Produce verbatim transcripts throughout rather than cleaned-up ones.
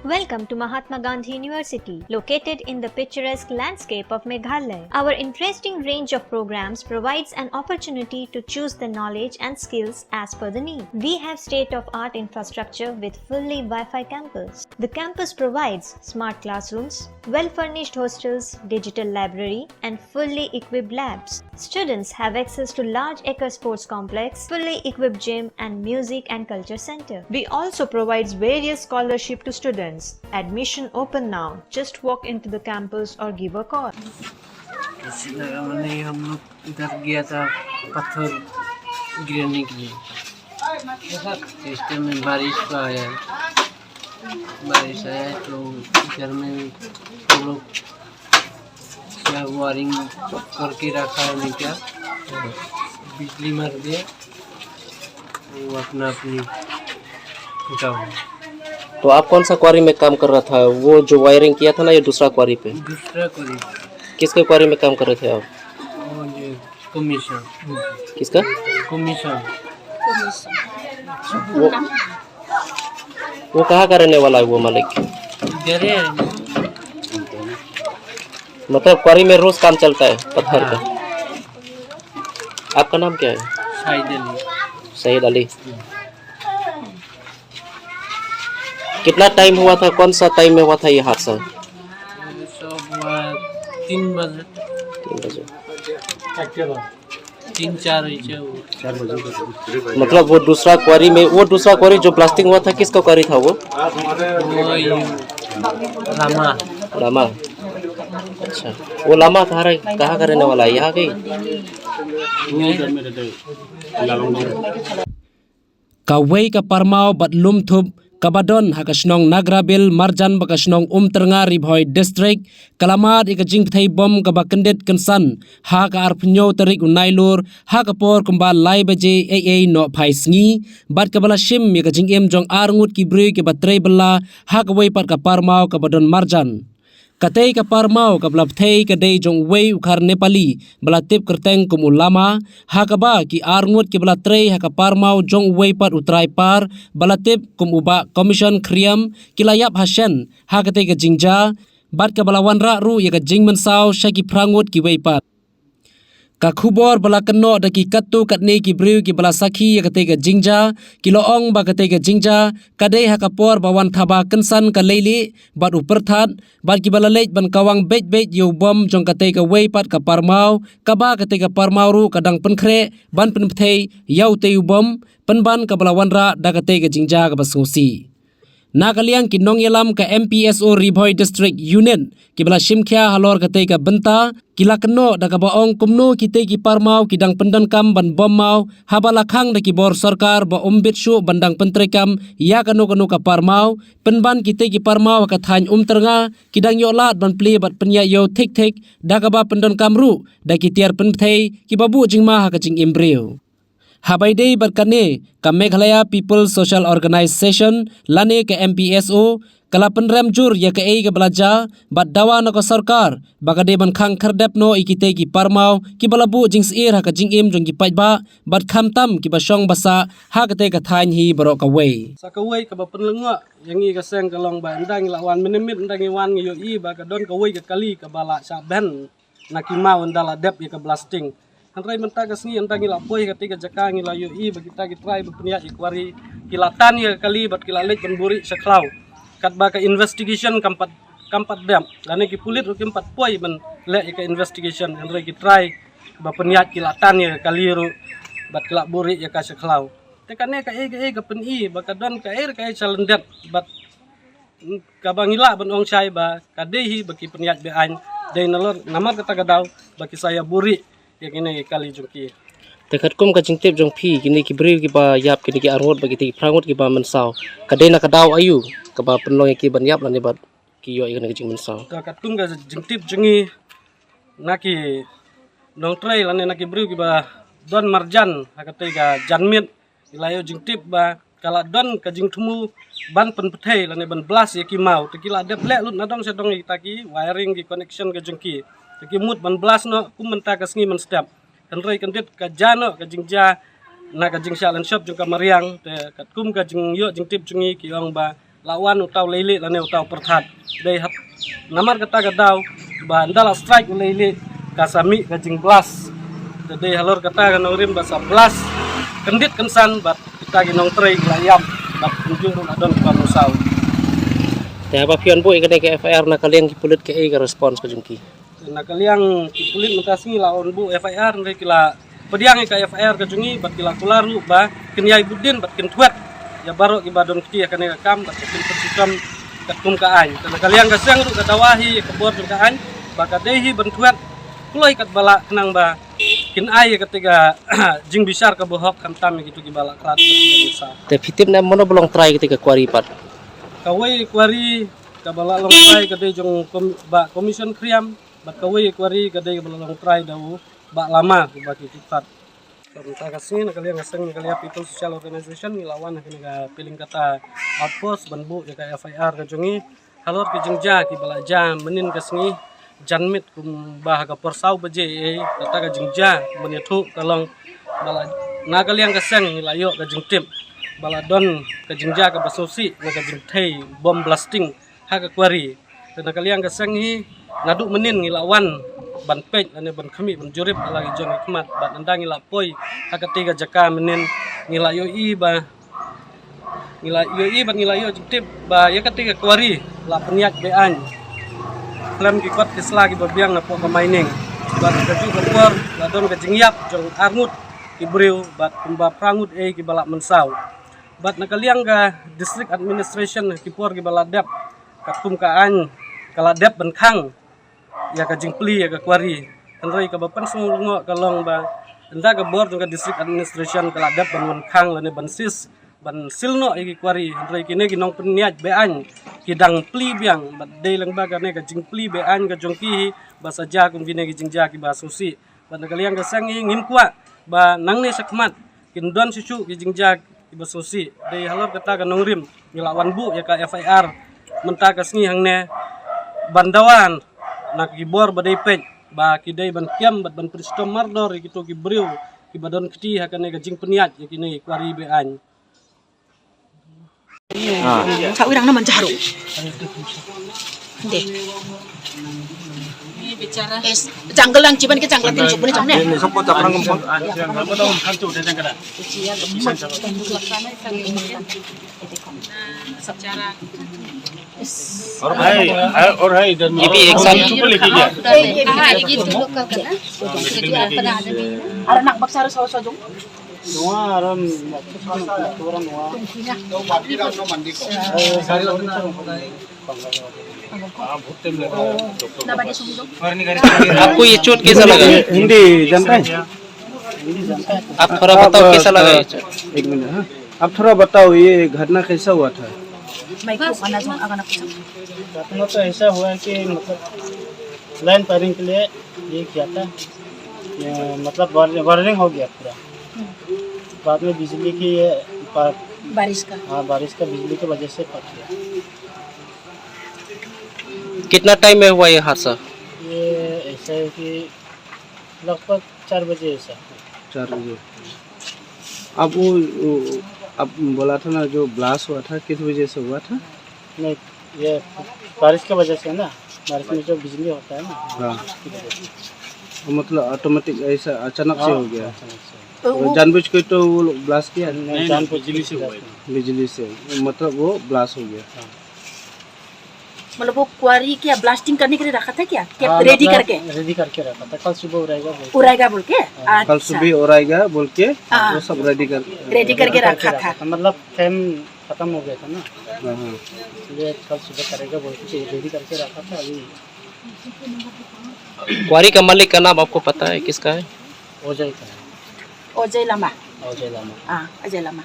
Welcome to Mahatma Gandhi University, located in the picturesque landscape of Meghalaya. Our interesting range of programs provides an opportunity to choose the knowledge and skills as per the need. We have state-of-art infrastructure with fully Wi-Fi campus. The campus provides smart classrooms, well-furnished hostels, digital library, and fully equipped labs. Students have access to large acre sports complex, fully equipped gym, and music and culture center. We also provides various scholarship to students. Admission open now. Just walk into the campus or give a call. इधर गया था पत्थर गिरने के लिए। इस टाइम में बारिश का आया है। बारिश आया है तो घर में हम लोग क्या वायरिंग करके रखा है नहीं क्या, बिजली मार दिया, वो अपना अपनी उठाओ। तो आप कौन सा क्वारी में काम कर रहा था? वो जो वायरिंग किया था ना, ये दूसरा क्वारी पे? दूसरा क्वारी। किसके क्वारी में काम कर रहे थे आप? वो ये कमीशन। किसका? कमीशन। वो, वो कहाँ का रहने वाला है वो मालिक? इधर है। मतलब क्वारी में रोज काम चलता है पत्थर का? आपका नाम क्या है? शाहिद अली। शाहिद अली। कितना टाइम हुआ था, कौन सा टाइम में हुआ था ये हादसा? ये सब हुआ तीन बजे। तीन बजे। तीन चार बजे हुआ। मतलब वो दूसरा क्वारी में, वो दूसरा क्वारी जो ब्लास्टिंग हुआ था, किसका क्वारी था वो? वो ये लामा। लामा। अच्छा, वो लामा कहाँ रह-, कहाँ का रहने वाला है, यहाँ का ही? Kawei ka parmaw bad lum thup kaba don ha ka shnong Nagrabil marjan bad ka shnong Umtyrnga, Ri Bhoi District, ka la mad ïa ka jingpyrthei bom kaba kyndit kynsan ha ka arphew hynñiew tarik u Nailur ha ka por kumba lai baje ei ei nohphai sngi, bad kaba la shim ïa ka jingim jong ar ngut ki briew kiba trei bylla ha kawei pat ka parmaw kaba don marjan. Katei ka parmaw kaba la pyrthei ka dei jong uwei u khar Nepali ba la tip kyrteng kum u Lama, ha kaba ki ar ngut kiba la trei ha ka parmaw jong uwei pat u trai par ba la tip kum u Bah Commission Khriam ki la ïap ha shen ha katei ka jingjia, bad kaba la wanrah ruh ïa ka jingmynsaw sha ki phra ngut kiwei pat. Ka khubor ba la kynnoh da ki katto katne ki briew kiba la sakhi ïa katei ka jingjia, ki la ong ba katei ka jingjia ka dei ha ka por ba wan thaba kynsan ka leilieh bad u pyrthat, bad kiba la leit ban kawang beit beit ïa u bom jong katei kawei pat ka parmaw, kaba katei ka parmaw ruh ka dang pynkhreh ban pynpyrthei ïa utei u bom, pynban kaba la wanrah da katei ka jingjia kaba sngewsih. Na ka liang ki nongïalam ka M P S O Ri Bhoi District Unit kiba la shim khia halor katei ka bynta, ki la kynnoh da kaba ong kumno kitei ki parmaw ki dang pyndonkam ban bom maw, haba la khang da ki bor sorkar ba ym bit shuh ban dang pyntreikam ïa kano kano ka parmaw, pynban kitei ki parmaw ha ka thaiñ Umtyrnga ki dang ïoh lad ban plie bad pynïaid ïew thik thik, da kaba pyndonkam ruh da ki tiar pynpyrthei kiba buh jingma ha ka jingim briew. Haba ïadei bad kane, ka Meghalaya People Social Organisation lane ka M P S O ka la pynrem jur ïa kaei kaba la jia, bad dawa na ka sorkar ba ka dei ban khang khyrdep noh ïa kitei ki parmaw kiba la buh jingsyier ha ka jingim jong ki paidbah, bad khamtam kiba shong ba sah ha katei ka thaiñ hi baroh kawei. Sa kawei kaba pynlyngngoh ïa ngi ka seng ka long ba ynda ngi la wan mynmiet, ynda ngi wan ngi ïohi ba ka don kawei ka kali kaba la shah ban na ki maw ynda la dep ïa ka blasting. Hynrei mynta ka sngi ynda ngi la poi ha katei ka jaka ngi la ïohi ba kita ki trai ba pynïaid ïa ka kwari ki la tan ïa ka kali bad ki la leit ban buhrieh sha khlaw. Katba ka investigation kam pat, kam pat dep. Lane ki pulit ruh kim pat poi ban leh ïa ka investigation. Hynrei ki trai ba pynïaid ki la tan ïa ka kali ruh bad ki la buhrieh ïa ka sha khlaw. Te kane kaei kaei ka pyni ba ka don kaei kaei challendet bad kaba ngi lah ban ong shai ba ka dei hi ba ki pynïaid be-aiñ, dei nalor namar kata ka daw ba ki sa ïa buhrieh ïa kine ki kali jong ki. Te katkum ka jingtip jong phi, kine ki briew kiba ïap, kine ki arngut bad kitei ki phra ngut kiba mynsaw, ka dei na ka daw aïu kaba pynlong ïa ki ban ïap lane bad ki ïoh ïa kane ka jingmynsaw? Te katkum ka jingtip jong ngi, na ki nongtrei lane na ki briew kiba don marjan ha katei ka janmiet, ki la ïoh jingtip ba ka la don ka jingthmu ban pynpyrthei lane ban blast ïa ki maw. Te ki la dep leh lut na dong sha dong ïa kita ki wiring, ki connection ka jong ki. Te ki mut ban blast noh kum mynta ka sngi mynstep. Hynrei kyndit ka jia noh ka jingjia na ka jingshah lynshop jong ka mariang. Te katkum ka jingïoh jingtip jong ngi ki ong ba la wan uta u leilieh lane uta u pyrthat. Dei hap namar kata ka daw ba ynda la strike u leilieh ka sa mih ka jingblast. Te dei halor kata ka nongrim ba sa blast kyndit kynsan bad kita ki nongtrei ki la ïap bad kumjuh ruh la don kiba mynsaw. Te haba phi wan buh ïa kane ka F I R na ka liang ki pulit kaei ka response ka jong ki? Na ka liang ki pulit mynta sngi la wan buh F I R, hynrei ki la pdiang ïa ka F I R ka jong ngi bad ki la kular ruh ba kin ïai bud dien bad kin thwet ïa baroh kiba don kti ha kane ka kam bad kin pynshitom katkum ka aiñ. Te na ka liang ka seng ruh ka dawa hi ïa ka bor jong ka aiñ ba ka dei hi ban thwet kloi katba lah khnang ba kin ai ïa kata ka jingbishar kaba hok khamtam ïa kito kiba la khlad bad kiba mynsaw. Te phi tip ne em mano ba long trai kata ka kwari pat? Kawei kwari kaba la long trai ka dei jong kom-, Bah Commission Khriam, bad kawei kwari ka dei kaba la long trai da u Bah Lama uba ki kit pat. Bad mynta ka sngi na ka liang ka seng Meghalaya People Social Organization ngi la wan ha kane ka Pyiling Kata outpost ban buh ïa ka F I R ka jong ngi halor ki jingjia kiba la jia mynnin ka sngi janmiet kumba ha ka por saw baje ei. Kata ka jingjia ban ïathuh ka long ba la, na ka liang ka seng ngi la ïoh ka jingtip ba la don ka jingjia kaba sngewsih na ka jingthei bomb blasting ha ka kwari. Te na ka liang ka seng hi naduh mynnin ngi la wan ban peit lane ban khmih ban jurip ha la ki jong ki khmat bad ynda ngi la poi ha kata ka jaka mynnin ngi la ïohi ba ngi la ïohi bad ngi la ïoh jingtip ba ïa kata ka kwari la pynïaid be-aiñ khlem ki kot ki sla kiba biang napoh ka mining. Bad kajuh ka por la don ka jingïap jong arngut ki briew bad kumba phra ngut ei kiba la mynsaw. Bad na ka liang ka district administration ki por kiba la dep katkum ka aiñ ka la dep ban khang ïa ka jingplie ïa ka kwari. Hynrei kaba pynsngew lyngngoh ka long ba ynda ka bor jong ka district administration ka la dep ban wan khang lane ban seize ban seal noh ïa ki kwari, hynrei kine ki nongpynïaid be-aiñ ki dang plie biang. Bad dei lang ba kane ka jingplie be-aiñ ka jong ki hi ba sa jia kum kine ki jingjia kiba sngewsih. Bad na ka liang ka seng hi ngim kwah ba nangne shakhmat kin don shisha ki jingjia kiba sngewsih. Dei halor kata ka nongrim ngi la wan buh ïa ka F I R mynta ka sngi hangne ban dawa na ki bor ba dei peit ba ki dei ban kem bad ban pynshitom mardor ïa kito ki briew kiba don kti ha kane ka jingpynïaid ïa kine ki kwari be-aiñ. Sa u rang na man jaru. Deh. Yes. Jungle lang chiban ke jungle tin chupun chang ne. और भाई, और भाई इधर में ये भी एक साथ। Anak baksa harus sosok jong. Nua aram, nua aram, nua. आपको ये चोट कैसा लगा? हिंदी जानता है? आप थोड़ा बताओ, कैसा लगा ये चोट? एक मिनट, हाँ। आप थोड़ा बताओ, ये घटना कैसा हुआ था? घटना तो ऐसा हुआ कि मतलब लाइन फायरिंग के लिए ये किया था, ये मतलब वार-, वायरिंग हो गया पूरा। बाद में बिजली की ये पा-, बारिश का। हाँ, बारिश का बिजली की वजह से फट गया। कितना टाइम में हुआ ये हादसा? ये ऐसा है कि लगभग चार बजे ऐसा। चार बजे। आप वो, वो, आप बोला था ना, जो ब्लास्ट हुआ था, किस वजह से हुआ था? नहीं, ये बारिश की वजह से ना, बारिश में जो बिजली होता है ना, हाँ। उसकी वजह से। मतलब, ऑटोमेटिक ऐसा अचानक से हाँ, हो गया? अचानक से। तो वो जानबूझ के तो वो लोग ब्लास्ट किया? नहीं, नहीं, जानबूझ के बिजली से हुआ है। बिजली से, मतलब, वो ब्लास्ट हो गया। हाँ। मतलब, वो क्वारी क्या ब्लास्टिंग करने के लिए रखा था क्या? क्या हाँ, रेडी मतलब, करके? रेडी करके रखा था, कल सुबह उड़ाएगा बोल के। उड़ाएगा बोल के? हाँ। कल अच्छा। सुबह उड़ाएगा बोल के, हाँ। वो सब रेडी कर, रेडी करके रेडी करके रखा रखा था। था, मतलब, टाइम खत्म हो गया था ना। हाँ, हाँ। इसलिए कल सुबह करेगा बोल के रेडी करके रखा था। अभी क्वारी का मालिक का नाम आपको पता है, किसका है? ओजय का है। ओजय लामा। ओजय लामा। हाँ, अजय लामा।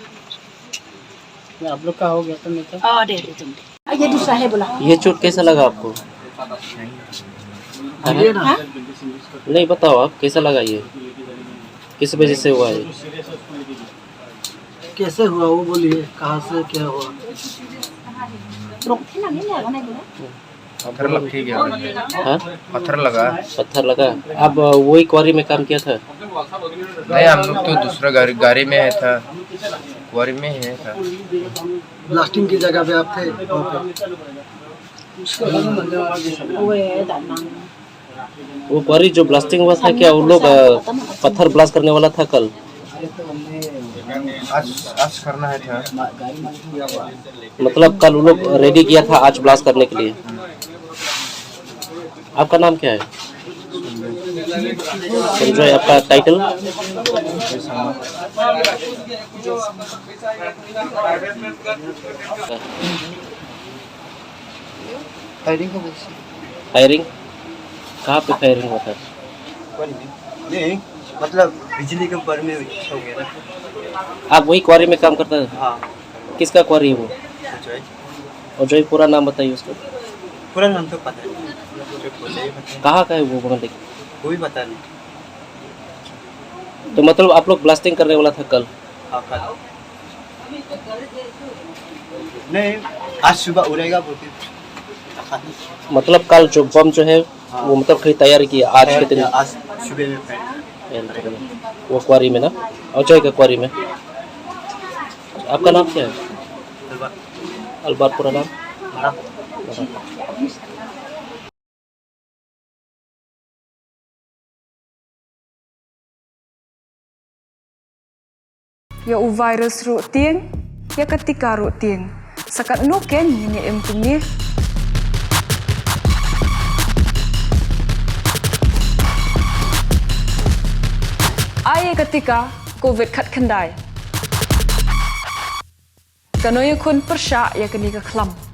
मैं आप लोग का हो गया था, मैं तो। ओ, दे दे तुम दे। ये दूसरा है बोला। ये चोट कैसा लगा आपको? हाँ? नहीं, बताओ आप, कैसा लगा ये? किस वजह से हुआ ये? कैसे हुआ वो बोलिए, कहाँ से क्या हुआ? पत्थर लग के गया। हाँ? पत्थर लगा। पत्थर लगा। आप, अ, वही क्वारी में काम किया था? नहीं, हम लोग तो दूसरा गाड़ी, गाड़ी में था। क्वारी में है सर। ब्लास्टिंग की जगह पे आप थे वहाँ पे? वो क्वारी जो ब्लास्टिंग हुआ था, क्या उन लोग, अ, पत्थर ब्लास्ट करने वाला था कल? आज, आज करना है था। मतलब कल उन लोग रेडी किया था आज ब्लास्ट करने के लिए। आपका नाम क्या है? संजय। आपका टाइटल? फायरिंग हो गई। फायरिंग? कहाँ पे फायरिंग हुआ था? क्वारी में। नहीं, मतलब बिजली के ऊपर में हो गया ना। आप वही क्वारी में काम करता है? हाँ। किसका क्वारी है वो? अजय। अजय, पूरा नाम बताइए उसका। पूरा नाम तो पता है। जो बोले ही पता है। कहाँ का है वो बंदे? वो भी पता नहीं। तो मतलब आप लोग ब्लास्टिंग करने वाला था कल? हाँ, कल। नहीं, आज सुबह उड़ेगा बोल के। मतलब कल जो बम जो है, हाँ। वो मतलब कहीं तैयार किया आज के दिन? आज सुबह में पहले। वो क्वारी में ना, अजय का क्वारी में। आपका नाम क्या है? अलबर्ट। अलबर्ट, पूरा नाम? Ïa u virus ruh tieng, ïa ka tika ruh tieng. Sa katno ken ngin ïa im kumne? Ai ïa ka tika covid khatkhyndai. Kano ïakhun pyrshah ïa kane ka khlam?